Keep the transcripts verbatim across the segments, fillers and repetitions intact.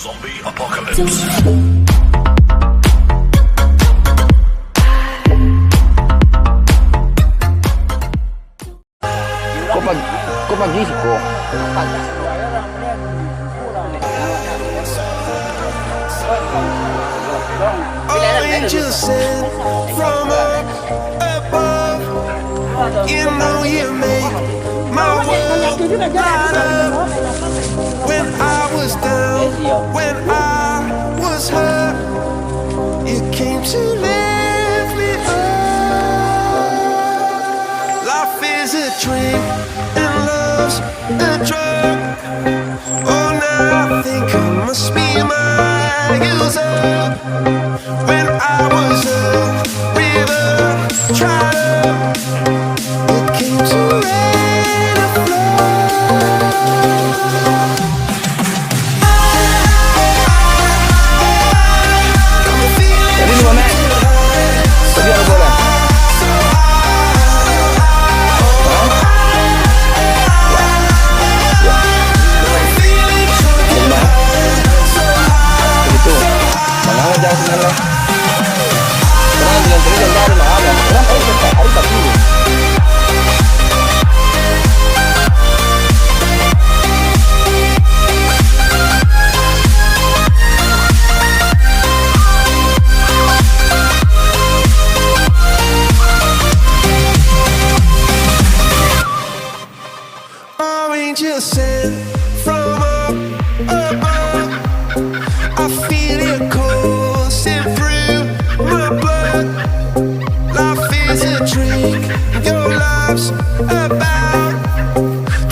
Zombie apocalypse. Kok pagi, kok pagi sih kok? Angel sent from up above. You know you made my world light up. When I was down, when I was hurt, you came to lift me up. Life is a dream and love's a drug. Oh, now I think I must be my years up. When I was a river dry up, it came to rain and flood. Jadi lima menit. Tapi ada bola. Hah? Ya. Lima. Begitu. Mangawa jauh sinan lah. Tenang, dengan tenang, jangan marah lah. Tenang, ayo, kita hari Sabtu. Orange sent from up above. I feel it coursing through my blood. Life is a drink, your love's about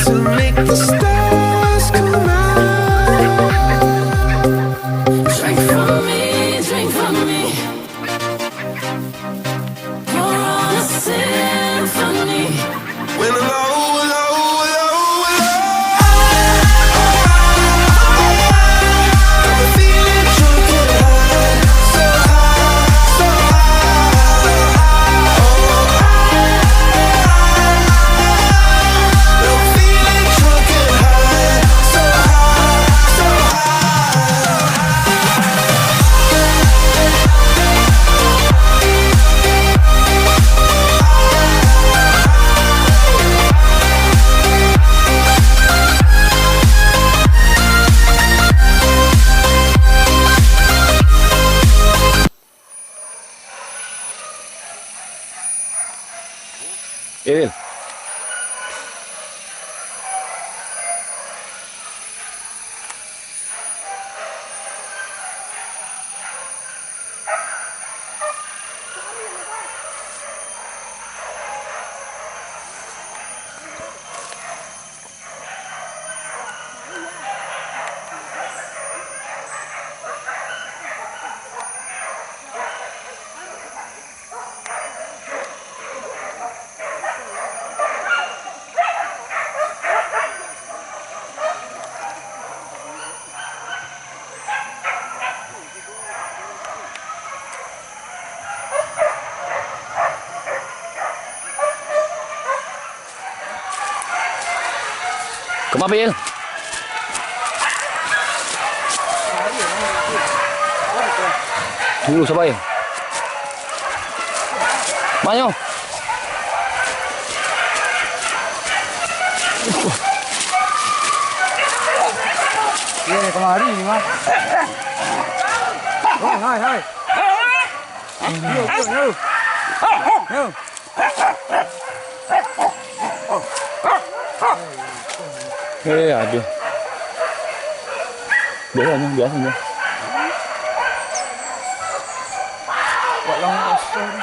to make the stars come out. Drink from me, drink from me. You're on a symphony. When I'm low, low, low, low, I'm feeling drunk and high, so high, so high. Oh, I'm feeling drunk and high, so high, so high. Eh, Wil. Kama, Pil? Tunggu, sabar, eh. Manyo? Ye, kamari ni, Mas. Oi, oi, oi. Yo, yo, yo. Yo. Eh, aduh. Biasanya, biasanya. Wak, lama kosong.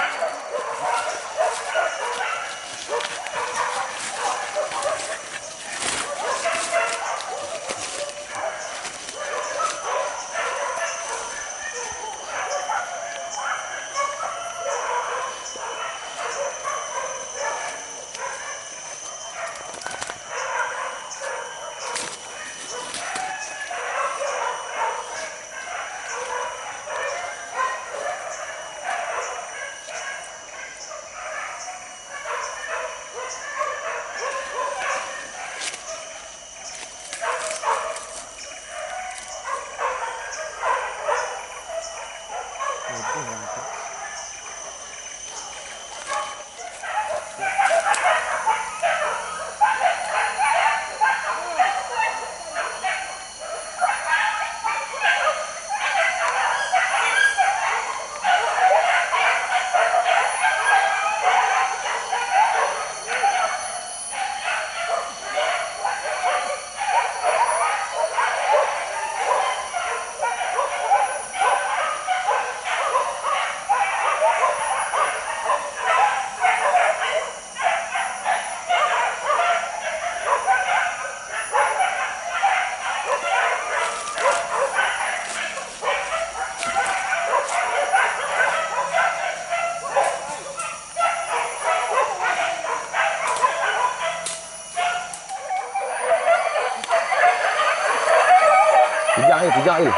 Ayo, kijang, ayo.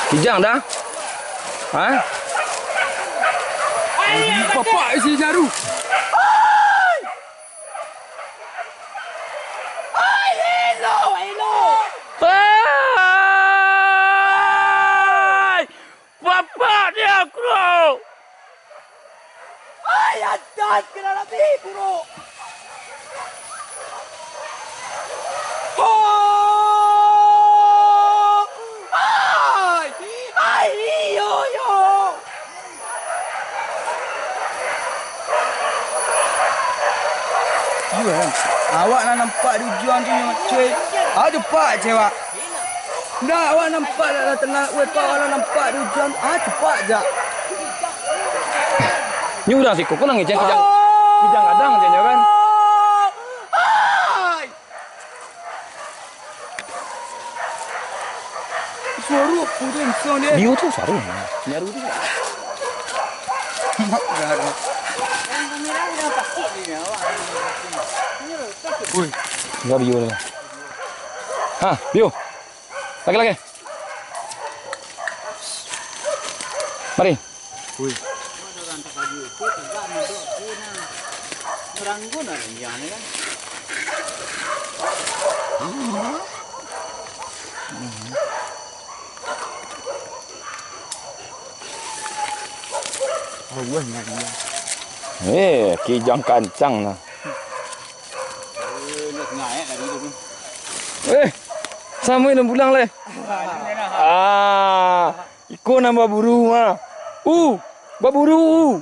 Kijang dah. Ha? Bapak isi jaru. Ai, elok, elok. Ai! Bapak dia, Bro! Ai, atas kena lebih, Bro. Oh! Ai! Ai, iyo, iyo. Iyo, kan? Awak lah nampak di ujuang tu, nyo, cuy. Ah, cepat, cewek. Ndak, awak nampak lah, lah tengah, weh, Pak, awak lah nampak di ujuang. Ah, cepat, jak. Ni urang siko, kok nangih, kijang, kijang gadang, cek nyo, kan? Ai! Suaro apo tu, insang dia? Biu tu suaro. Nyaru tu. Mak, dah, dah. Woi. Enggak biu tu. Ha, biu. Lagi, lagi. Mari. Wih. Eh, kijang kancang nah. Eh, samo nan pulang leh. Ah. Iko nan baburu mah. Uh, baburu.